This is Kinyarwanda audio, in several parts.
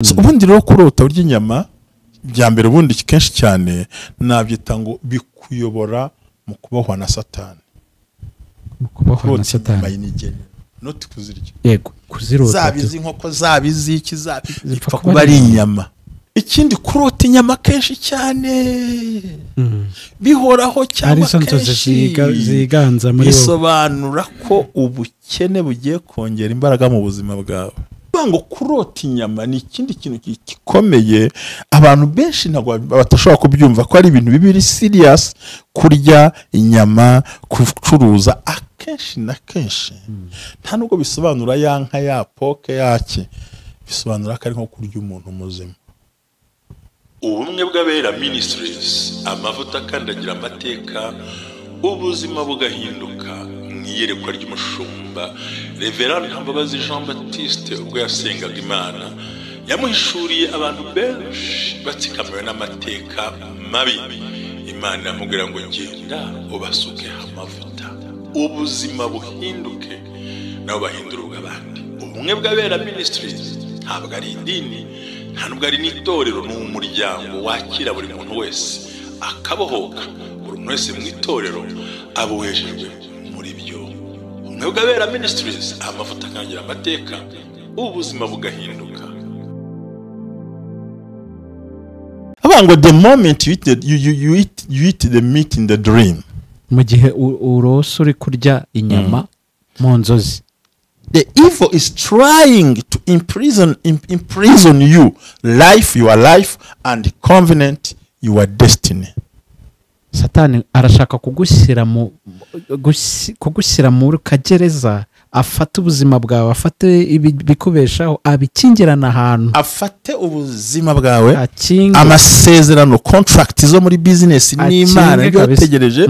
Ubundi rero kurota urya inyama bya mbere ubundi kenshi cyane nabyita ngo bikuyobora mu kubohwa na Satani. Mu kubohwa na Satani. Not kuzirya. Yego, kuzirota. Zaba inkoko, zaba iziki, zaba ipfa kuba ari inyama. Ikindi kurota inyama kenshi cyane bihoraho cyangwa kenshi ziganza muri bisobanura ko ubukene bugiye kongera imbaraga mu buzima bwawe. Ngo kurota inyama ni ikindi kintu gikomeye abantu benshi ntabwo batashobora kubyumva ko ari ibintu bibiri serious. Kurya inyama, kucuruza akenshi na kenshi nta nubwo bisobanura ya nka ya poke yake, bisobanura ko ari nko kurya umuntu muzima. Ubumwe bw'Abera Ministries, amavuta akandagira amateka, ubuzima bugahinduka. Mu iyerekwa ry'umushumba Reverend Ntambabazi Jean Baptiste ubwo yasengaga Imana yamuhishuriye abantu benshi batsikamiwe n'amateka mabi. Imana iramubwira ngo genda ubasuke amavuta, ubuzima buhinduke nabo bahindura ubw'abandi. Ubumwe bw'Abera Ministries ntabwo ari idini, nta nubwo ari n'itorero, ni umuryango wakira buri muntu wese akabohoka. Buri muntu wese mu itorero abohejejwe muri byo. Ubumwe bw'Abera Ministries, amavuta akangira amateka, ubuzima bugahinduka. Ngo the moment you eat the meat in the dream, mu gihe urose uri kurya inyama mu nzozi, the evil is trying to imprison you, life, your life, and covenant, your destiny. Satani arashaka kugushyira mu kagereza, afate ubuzima bwawe, afate ibikubeshaho, abikingirana ahantu, afate ubuzima bwawe, amasezerano, contract zo muri business n'Imana nibyo yategereje,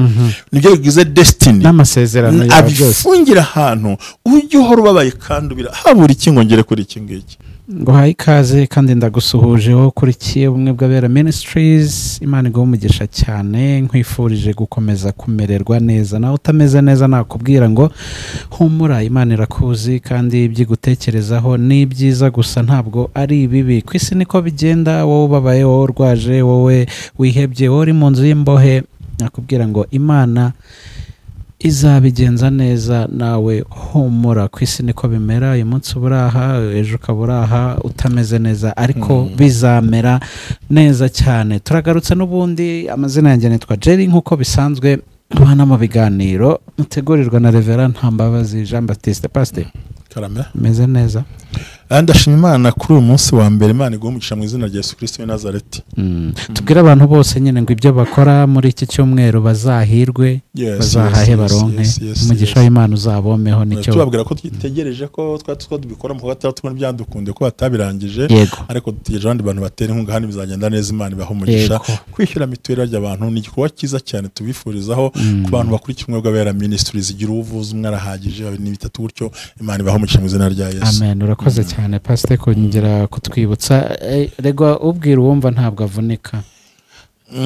nibyo bigize destiny n'amasezerano yawe byose abifungira ahantu ujye uhora ubabaye kandi ubira habura iki ngo ngere kuri iki ngiki. Ngo haye ikaze kandi ndagusuhuje wowe ukurikiye Ubumwe bw'Abera Ministries. Imana iguhe umugisha cyane, nkwifurije gukomeza kumererwa neza. Nawe utameze neza nakubwira ngo humura, Imana irakuzi kandi ibyigutekerezaho ni byiza gusa, ntabwo ari ibibi. Ku isi niko bigenda, wowe ubabaye, wowe urwaje, wowe wihebye, wowe uri mu nzu y'imbohe, nakubwira ngo Imana izabigenza neza, nawe humura. Ku isi niko bimera, uyu munsi uburaha, ejo ukaba uraha utameze neza, ariko bizamera neza cyane. Turagarutse n'ubundi, amazina yanjye nitwa Jerry nk'uko bisanzwe hano mu biganiro mutegurirwa na Reverend Ntambabazi Jean Baptiste. Pastor Karame, meze neza. Ndashima Imana kuri uyu munsi wa mbere. Imana iguhe umugisha mu izina rya Yesu Kristo w'i Nazareti. Tubwire abantu bose nyine ngo ibyo bakora muri iki cyumweru bazahirwe, bazahahe baronke umugisha w'Imana uzabomeho. Nicyo tubabwira ko twitegereje ko twatubikora mu gatatu tubona byadukunde ko batabirangije, ariko dutegereje abandi bantu batera inkunga hano bizagenda neza. Imana ibahe umugisha. Kwishyura mituweli y'abantu ni igikorwa cyiza cyane tubifurizaho ku bantu bakurikiye Ubumwe bw'Abera Ministries. Igira ubuvuzi umwe arahagije, babiri ni bitatu gutyo. Imana ibahe umugisha mu izina rya Yesu. Amen. Urakoze cyane Pastor kongera kutwibutsa. Regwa ubwira uwumva ntabwo avunika.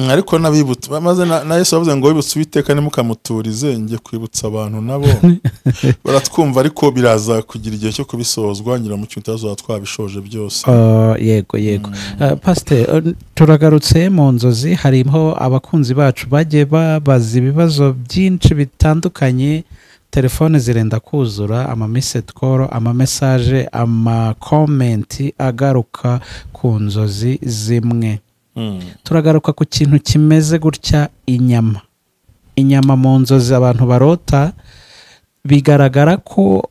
Ariko nabibutsa maze na Yesu avuze ngo wibutse Uwiteka ntimukamuturize. Ngiye kwibutsa abantu nabo baratwumva, ariko biraza kugira igihe cyo kubisozwa, ngira mu cyutazo twabishoje byose. Yego yego. Pastor, turagarutse mu nzozi. Harimo abakunzi bacu bagiye babaza ibibazo byinshi bitandukanye, telefone zirenda kuzura, ama missed call, ama message, ama comment agaruka ku nzozi zimwe. Turagaruka ku kintu kimeze gutya, inyama. Inyama mu nzozi abantu barota bigaragara ko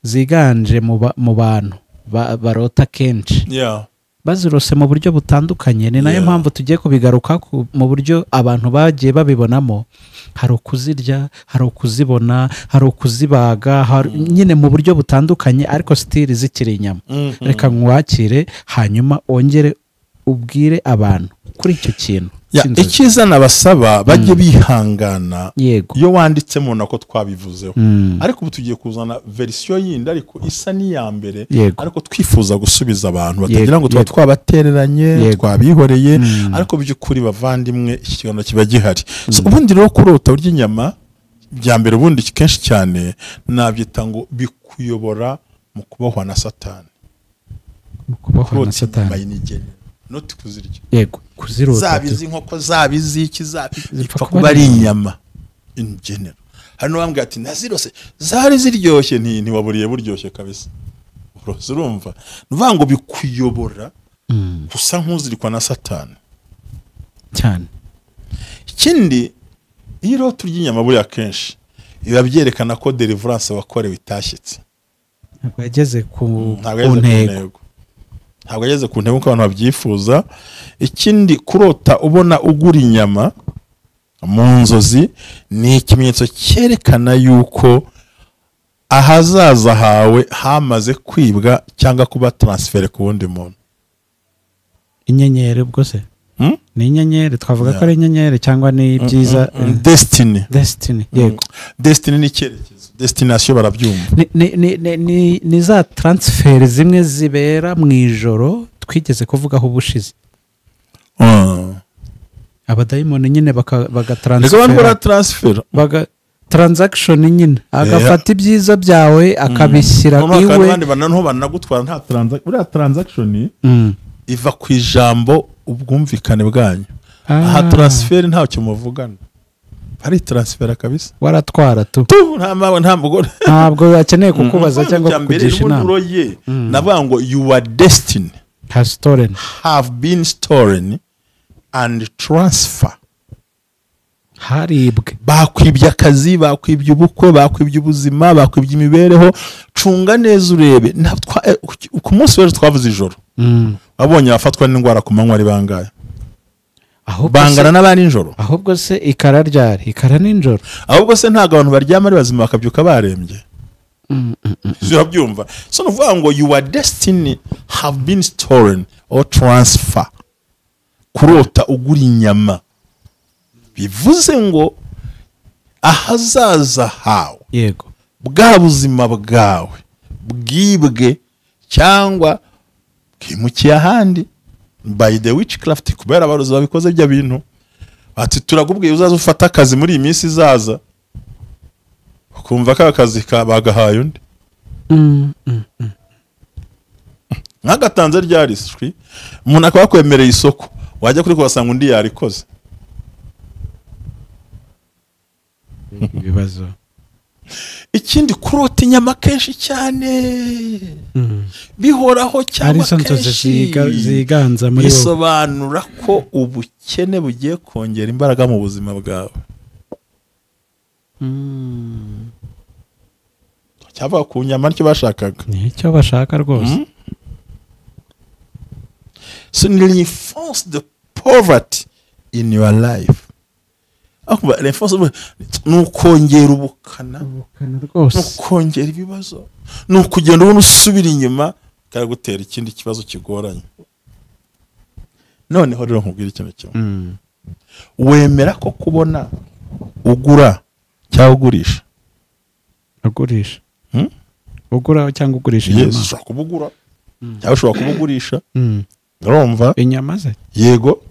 ziganje mu bantu barota kenshi. Bazirose mu buryo butandukanye. Ni nayo mpamvu tugiye kubigaruka mu buryo abantu bagiye babibonamo. Hari ukuzirya, hari ukuzibona, hari ukuzibaga, nyine mu buryo butandukanye, ariko stili zikiri inyama. Reka nkwakire hanyuma wongere ubwire abantu kuri icyo kintu. Icyiza nabasaba bajye bihangana. Iyo wanditse mubona ko twabivuzeho, ariko ubu tugiye kuzana verisiyo yindi ariko isa n'iya mbere, ariko twifuza gusubiza abantu batagira ngo tuba twabatereranye, twabihoreye, ariko by'ukuri bavandimwe iki kiganiro kiba gihari. Ubundi rero kurota urya inyama bya mbere ubundi kenshi cyane nabyita ngo bikuyobora Mu kubohwa na Satani. Mu kubohwa na Satani. Not kuzirya. Yego, kuzirota. Zaba iz'inkoko, zaba iz'iki, zaba ipfa kuba ari inyama in general. Hano bambwira ati nazirose zari ziryoshye, ntiwaburiye buryoshye kabisa. Urumva? Nuvuga ngo bikuyobora gusa nk'uzirikwa na Satani. Cyane. Ikindi, iyo urota urya inyama buriya kenshi biba byerekana ko deliverance wakorewe itashyitse. Ntabwo yageze ku ntego. Ntabwo yageze ku ntego nk'uko abantu babyifuza. Ikindi, kurota ubona ugura inyama mu nzozi ni ikimenyetso cyerekana yuko ahazaza hawe hamaze kwibwa cyangwa kuba transfer ku wundi muntu. Inyenyeri ubwo se? Ni inyenyeri, twavuga ko ari inyenyeri cyangwa ni ibyiza. Destiny. Destiny, yego. Destiny ni icyerekezo, destination barabyumva. Ni za transfer zimwe zibera mu ijoro twigeze kuvugaho ubushize. Abadayimoni nyine bagatransfer. Baga transaction nyine, agafata ibyiza byawe akabishyira iwe. Abandi bantu banagutwara nta transaction. Buriya transaction iva ku ijambo ubwumvikane bwanyu. Aha transfer ntacyo muvugana, ari transfer kabisa, waratwara tu ntabwo bakeneye kukubaza cyangwa kukugisha inama. Navuga ngo your destiny has stolen, have been stolen and transfer. Haribwe. Bakwibye akazi, bakwibye ubukwe, bakwibye ubuzima, bakwibye imibereho. Cunga neza urebe. Ku munsi w'ejo twavuze ijoro, wabonye abafatwa n'indwara ku manywa ari bangahe? Bangana n'abari nijoro. Ahubwo se ikara ryari? Ikara nijoro. Ahubwo se ntabwo abantu baryama ari bazima bakabyuka barembye. Urabyumva? So nuvuga ngo your destiny have been stolen or transfer. Kurota ugura inyama bivuze ngo ahazaza hawe, yego, bwa buzima bwawe bwibwe cyangwa bwimukiye ahandi by the witchcraft, kubera abarozi babikoze bya bintu. Bati turagubwiye uzaza ufata akazi muri iyi minsi izaza, ukumva ka kazi bagahaye undi. Nk'agatanze ryariswi, umuntu akaba yakwemereye isoko, wajya kuri kubasanga undi yarikoze. Ibibazo. Ikindi, kurota inyama kenshi cyane bihoraho cyangwa kenshi ziganza muri wowe, bisobanura ko ubukene bugiye kongera imbaraga mu buzima bwawe. Cyava ku nyama nicyo bashakaga, nicyo bashaka rwose. So ni force de poverty in your life. Ni ukongera ubukana, ni ukongera ibibazo, ni ukugenda ubona usubira inyuma bikagutera ikindi kibazo kigoranye. Noneho rero nkubwira ikintu kimwe, wemera ko kubona ugura cyangwa ugurisha? Ugurisha. Ugura cyangwa ugurisha inyama? Yes, ushobora kubugura cyangwa ushobora kubugurisha. Urumva? Inyama ze? Yego.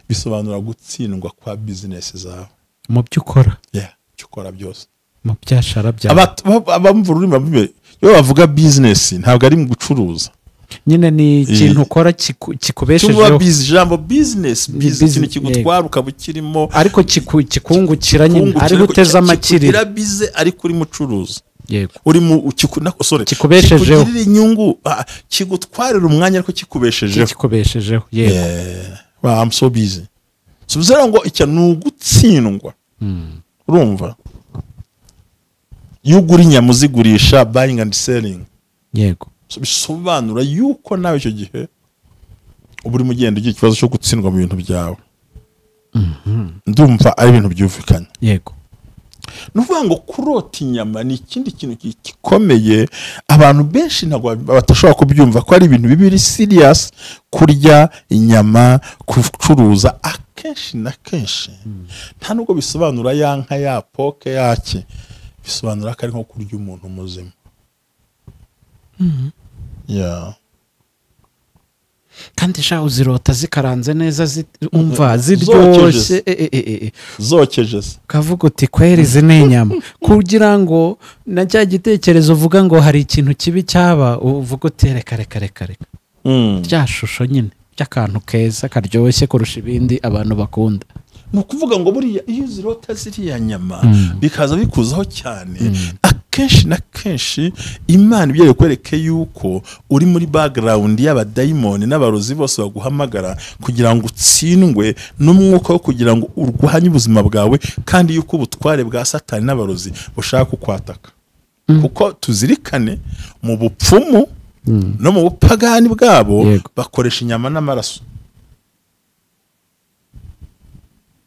Bisobanura gutsindwa kwa business zawe mu byo ukora. Icyo ukora byose, mu byashara byawe. Abamva ururimi bavuga, iyo bavuga business ntabwo ari mu gucuruza nyine, ni ikintu ukora kikubeshejeho. Ijambo business, ikintu kigutwara ukaba ukirimo, ariko kikungukira nyine, ariko uteze amakiriro, kikugira bize ariko uri mucuruza. Yego, uri mu kikubeshejeho, kikugirira inyungu, kigutwarira umwanya ariko kikubeshejeho. Kikubeshejeho, yego. Well, I'm so busy. So bivuze ngo icyo ni ugutsindwa. Urumva? Iyo ugura inyama uzigurisha, buying and selling. Yego. So bisobanura yuko nawe icyo gihe uba urimo ugenda ugira ikibazo cyo gutsindwa mu bintu byawe. Ndumva ari ibintu byumvikanye. Yego. Ni ukuvuga ngo kurota inyama ni ikindi kintu gikomeye abantu benshi ntabwo batashobora kubyumva ko ari ibintu bibiri serious. Kurya inyama, kucuruza, akenshi na kenshi nta nubwo bisobanura ya nka ya poke yaki, bisobanura ko ari nko kurya umuntu muzima. Yeah. Kandi sha uzirota zikaranze neza, umva ziryoshye, zokeje se, ukavuga uti kweri izi ni inyama, kugira ngo na cya gitekerezo uvuga ngo hari ikintu kibi cyaba, uvuga uti reka reka reka reka, rya shusho nyine ry'akantu keza karyoshye kurusha ibindi abantu bakunda. Ni ukuvuga ngo buriya iyo uzirota ziriya nyama bikaza bikuzaho cyane, akenshi na kenshi Imana ibyo ikwereke yuko uri muri background y'abadayimoni n'abarozi bose baguhamagara kugira ngo utsindwe n'umwuka wo kugira ngo urwanye ubuzima bwawe, kandi yuko ubutware bwa Satani n'abarozi bushaka kukwataka. Kuko tuzirikane mu bupfumu no mu bupagani bwabo bakoresha inyama n'amaraso.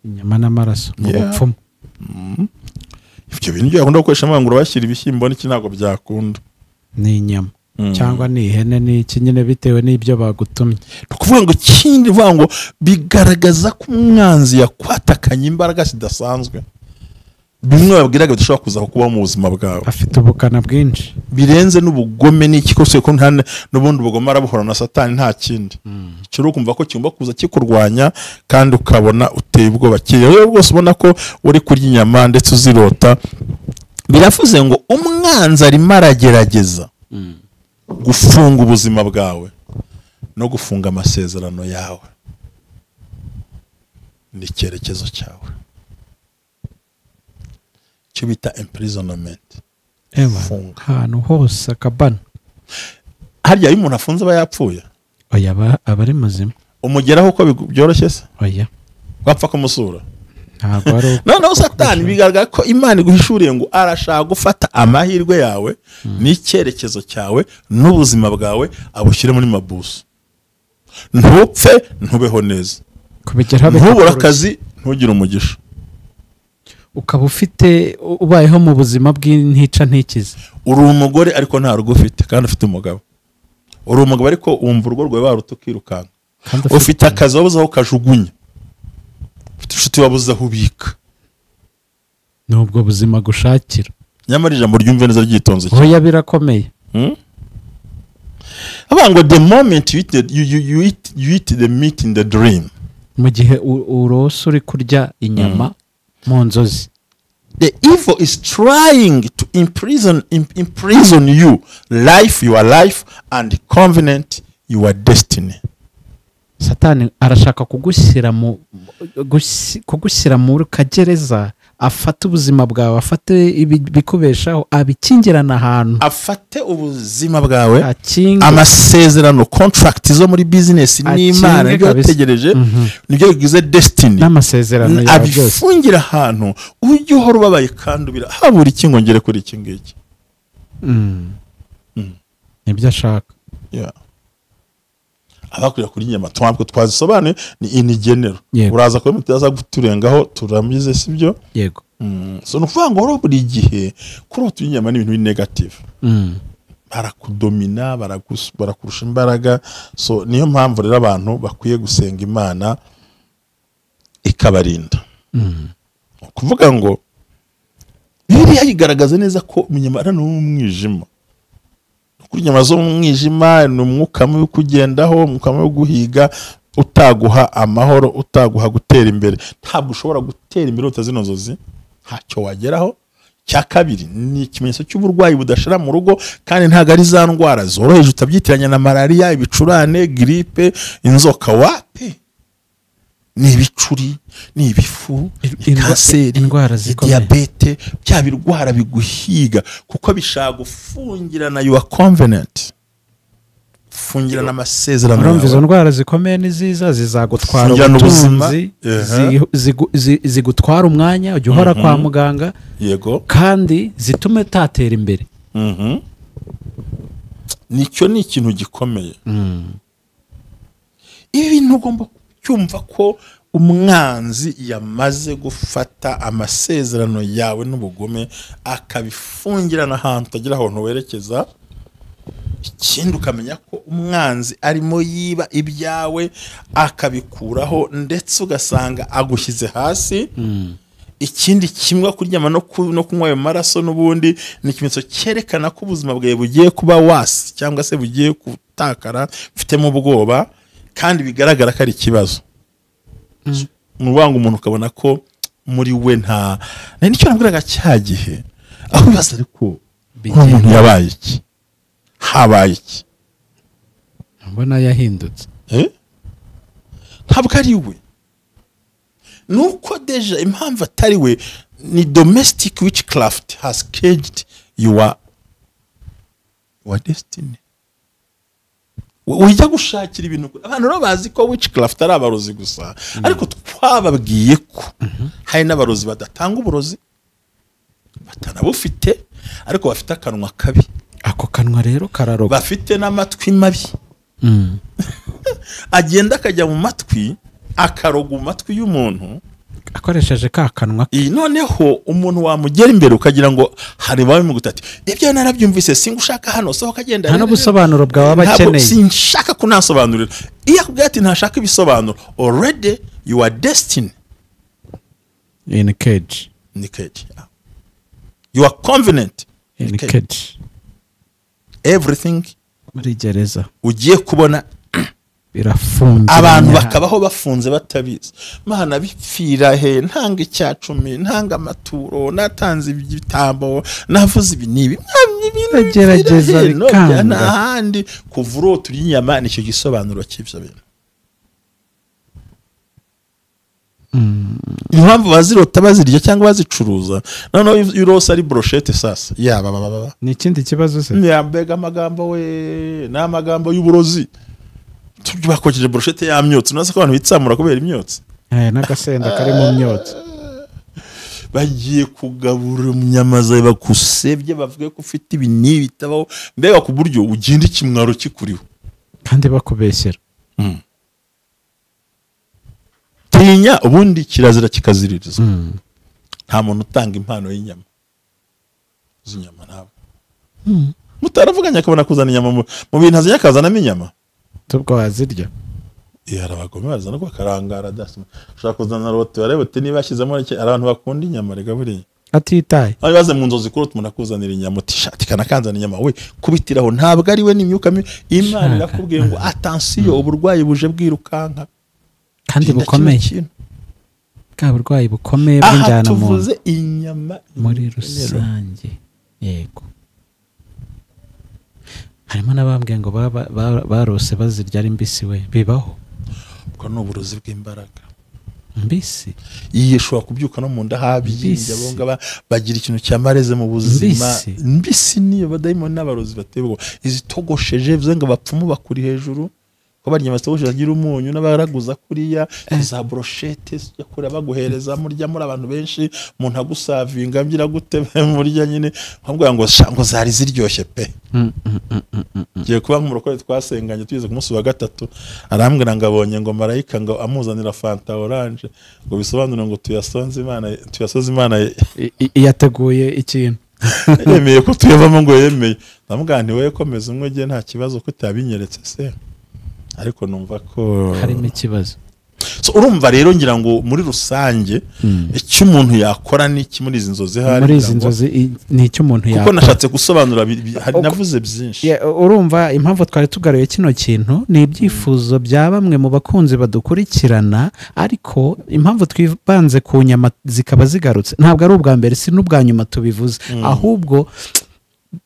Inyama n'amaraso mu bupfumu. Ibyo bintu byo bakunda gukoresha amangura bashyira ibishyimbo n'iki ntabwo byakunda. Ni inyama cyangwa ni ihene ni iki nyine bitewe n'ibyo bagutumye. Ukuvuga ngo kindi uvuga ngo bigaragaza ko umwanzi yakwatakanye imbaraga zidasanzwe. Bimwe babwiraga bidashobora kuza kubaho mu buzima bwawe. Afite ubukana bwinshi birenze n'ubugome n'iki kose, ko nta n'ubundi bugome arabuhora na Satani nta kindi. Cyo kumva ko cyumba kuza kikurwanya kandi ukabona uteye ubwoba kiri. Rero rwose ubona ko uri kurya inyama ndetse uzirota, biravuze ngo umwanzi arimo aragerageza gufunga ubuzima bwawe no gufunga amasezerano yawe n'icyerekezo cyawe. Cyo bita imprisonment. Funga ahantu hose akabana. Harya iyo umuntu afunze aba yapfuye? Oya, aba ari muzima. Umugeraho uko byoroshye se? Oya. Wapfa kumusura? Ntabwo ari. Noneho Satani bigaragara ko Imana iguhishuriye ngo arashaka gufata amahirwe yawe n'icyerekezo cyawe n'ubuzima bwawe abushyire muri mabuso. Ntupfe, ntubeho neza. Ntubure akazi, ntugire umugisha. Ukaba ufite ubayeho mu buzima bw'intica ntikize. Uri umugore ariko nta rugo ufite kandi ufite umugabo. Uri umugabo ariko wumva urugo rwawe baruta ukirukanka. Ufite akazi wabuze aho kajugunya. Ufite inshuti wabuze aho ubika. Nubwo buzima gushakira. Nyamara ijambo ryumve neza ryitonze cyane. Oya birakomeye. Avuga ngo the moment you eat the meat in the dream. Mu gihe urose uri kurya inyama mu nzozi. The evil is trying to imprison you, life, your life, and covenant, your destiny. Satani arashaka kugushyira mu kagereza, afate ubuzima bwawe, afate ibikubeshaho, abikingirana ahantu, afate ubuzima bwawe, amasezerano, contract zo muri business n'Imana nibyo yategereje, nibyo bigize destiny n'amasezerano yawe byose, abifungira ahantu ujye uhora ubabaye kandi ubira habura iki ngo ngere kuri iki ngiki. Nibyo ashaka. Abakwira kuri inyama twabwo twazisobanuye ni inigenero. Uraza kuba mutaza guturengaho turamize sibyo? Yego. So nuvuga ngo rero buri gihe kurota inyama ni ibintu bi negative. Barakudomina, barakurusha imbaraga. So niyo mpamvu rero abantu bakwiye gusenga Imana ikabarinda. Kuvuga ngo Bibiliya igaragaza neza ko inyama ari n'umwijima. Inyama zo mu mwijima ni umwuka mubi kugendaho, umwuka mubi guhiga, utaguha amahoro, utaguha gutera imbere. Ntabwo ushobora gutera imbere utazino nzozi, ntacyo wageraho. Cya kabiri ni ikimenyetso cy'uburwayi budashira mu rugo, kandi ntabwo ari za ndwara zoroheje utabyitiranya na malaria, ibicurane, gripe, inzoka. Wapi? Ni ibicuri, ni ibifu, ni kanseri, indwara zikomeye, diabete, bya birwara biguhiga kuko bishaka gufungirana your covenant, fungirana amasezerano. Urumva izo ndwara zikomeye ni ziza zizagutwara ubutunzi, zigutwara umwanya ujya uhora kwa muganga. Yego. Kandi zitume utatera imbere. Nicyo ni ikintu gikomeye. Ibi bintu ugomba cyumva ko umwanzi yamaze gufata amasezerano yawe n'ubugome akabifungirana ahantu utagira ahantu werekeza. Ikindi ukamenya ko umwanzi arimo yiba ibyawe akabikuraho, ndetse ugasanga agushyize hasi. Ikindi kimwe kuryama no kunywa ayo maraso n'ubundi ni ikimenyetso cyerekana ko ubuzima bwawe bugiye kuba wasi cyangwa se bugiye gutakara, mfitemo ubwoba. Kandi bigaragara ko ari ikibazo. Ni ukuvuga ngo umuntu ukabona ko muri we nta nicyo nabwiraga cya gihe aho bibaza ariko umuntu yabaye iki, habaye iki, mbona yahindutse, ntabwo ari we. Nuko déjà impamvu atari we ni domestic witchcraft has caged your destiny. Ujya gushakira ibintu abantu rero bazi ko witchcraft ari abarozi gusa, ariko twababwiye ko hari n'abarozi badatanga uburozi, batanabufite, ariko bafite akanwa kabi. Ako kanwa rero kararoga, bafite n'amatwi mabi. Agenda akajya mu matwi akaroga matwi y'umuntu akoresheje ka kanwa. Noneho umuntu wamugera imbere ukagira ngo hari bawe mu gutati ibyo narabyumvise singushaka hano sohoka agenda. Nta n'ubusobanuro bwawe bakeneye, sinshaka kunasobanurira. Iyo akubwiye ati ntashaka ibisobanuro, already you are destined in cage. In cage. You are convenient in cage. Everything muri gereza ugiye kubona birafunze, abantu bakabaho bafunze batabizi. Mana bipfira he, ntanga icyacumi, ntanga amaturo, natanze ibitambo, navuze ibi nibi, ndagerageza bikanga. N'ahandi kuva urota urya inyama nicyo gisobanuro cy'ibyo bintu. Impamvu bazirota bazirya cyangwa bazicuruza, noneho iyo urose ari brochette sasa yaba baba ni ikindi kibazo se. Mbega amagambo we, ni amagambo y'uburozi. Bakokeje brochette ya myotsi, unaze ko abantu bitsamura kubera imyotsi, n'agasenda kari mu myotsi. Bagiye kugabura inyama zawe bakusebye, bavuge ko ufite ibi n'ibi bitabaho, mbega ku buryo ugenda ikimwaro kikuriho kandi bakubeshyera. Tinya ubundi kirazira kikaziririza. Nta muntu utanga impano y'inyama, z'inyama ntabwo mutaravuganye akabona kuzana inyama mu bintu azanye akazanamo inyama tubwo wazirya. Hari abagome bazana ko bakarangara dasi. Ushobora kuzana rote barebe uti niba yashyizemo abantu bakunda inyama rega buriya atitaye. Aho baze mu nzozi kurota umuntu akuzanira inyama uti shati kanakanzana inyama we kubitiraho, ntabwo ari we n'imyuka mibi. Imana irakubwiye ngo attention, uburwayi buje bwirukanka kandi bukomeye, bwa burwayi bukomeye bw'injyana muntu. Tuvuze inyama muri rusange. Yego, harimo n'abambwiye ngo barose bazirya ari mbisi. We bibaho, ubwo ni uburozi bw'imbaraga mbisi. Iyi ishobora kubyuka no mu nda habyimbye, abo ngaba bagira ikintu cya mareze mu buzima. Mbisi niyo badayimoni n'abarozi batebwa izitogosheje, bivuze ngo abapfumu bakuri hejuru ko barya amatogosheje agira umunyu n'abaraguza kuriya za brochette zijya kure baguhereza murya muri abantu benshi, umuntu agusavinga mbyira gute murya nyine nkabwira ngo ngo zari ziryoshye pe. Ngiye kuba nk'umurokore twasenganye tugeze ku munsi wa gatatu, arambwira ngo abonye ngo marayika ngo amuzanira fanta orange ngo bisobanure ngo tuyasonze Imana, tuyasoze Imana yateguye ikintu yemeye ko tuyavamo ngo yemeye. Ndamubwira nti wowe komeza umwe gihe nta kibazo ko utabinyeretse se, ariko numva ko harimo ikibazo. So urumva rero ngira ngo muri rusange icyo umuntu yakora n'iki muri izi nzozi, hari muri izi nzozi ni icyo umuntu yakora, kuko nashatse gusobanura hari navuze byinshi. Urumva impamvu twari tugaruye kino kintu ni ibyifuzo bya bamwe mu bakunzi badukurikirana, ariko impamvu twibanze ku nyama zikaba zigarutse ntabwo ari ubwa mbere si n'ubwa nyuma tubivuze, ahubwo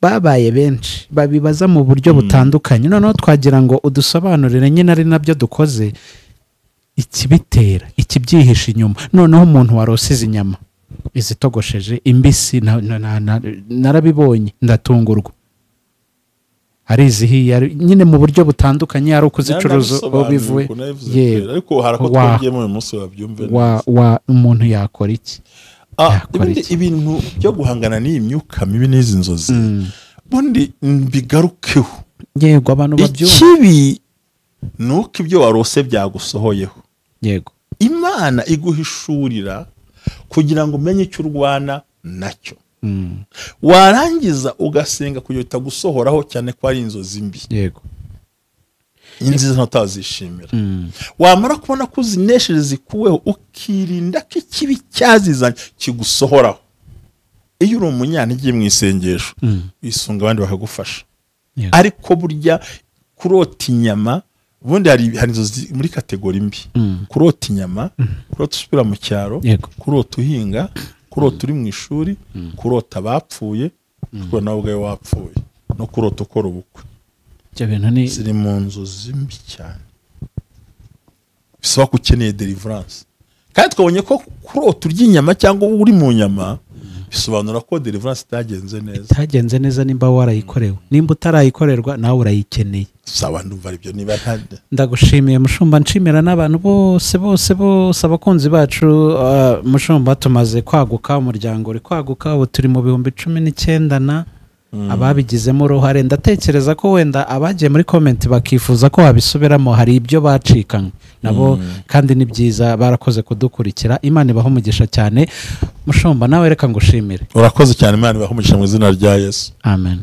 babaye benshi babibaza mu buryo butandukanye. Noneho twagira ngo udusobanurire nyine ari nabyo dukoze ikibitera, ikibyihishe inyuma. Noneho umuntu warose inyama izitogosheje imbisi narabibonye ndatungurwa, ari izihiye nyine mu buryo butandukanye, ari ukuzicuruza bivuye. Ariko harako twongeyemo uyu munsi wabyumve wa umuntu yakora iki. Ibintu byo guhangana n'iyi myuka mibi n'izi nzozi bundi mbigarukeho. Yego, abantu babyumva. Ikibi nuko ibyo warose byagusohoyeho. Yego, Imana iguhishurira kugira ngo umenye icyo urwana nacyo, warangiza ugasenga kugira utagusohoraho, cyane ko ari inzozi mbi. Yego, inziza ntazishimira. Wamara kubona ko uzinesheje zikuweho, ukirinda ko ikibi cyazizanye kigusohoraho. Iyo uri umunyantege mu isengesho wisunga abandi bakagufasha, ariko burya kurota inyama Ubundi hari inzozi muri category mbi. Kurota inyama, kurota usubira mu cyaro, kurota uhinga, kurota uri mu ishuri, kurota abapfuye, kurota nawe ubwawe wapfuye, no kurota ukora ubukwe. Ibyo bintu ni ziri mu nzozi mbi cyane, bisaba ko ukeneye deliverance. Kandi twabonye ko kurota urya inyama cyangwa uri mu nyama bisobanura ko deliverance itagenze neza. Itagenze neza nimba warayikorewe, nimba utarayikorerwa nawe urayikeneye. Sawa, ndumva aribyo niba nta. Ndagushimiye mushumba, nshimira n'abantu bose bose bose, abakunzi bacu. Mushumba, tumaze kwaguka, umuryango uri kwaguka, ubu turi mu 19,000 na ababigizemo uruhare. Ndatekereza ko wenda abagiye muri comment bakifuza ko wabisubiramo, hari ibyo bacikanywe nabo, kandi ni byiza, barakoze kudukurikira. Imana ibahe umugisha cyane. Mushumba, nawe reka ngushimire. Urakoze cyane, Imana ibahe umugisha mu izina rya Yesu. Amen.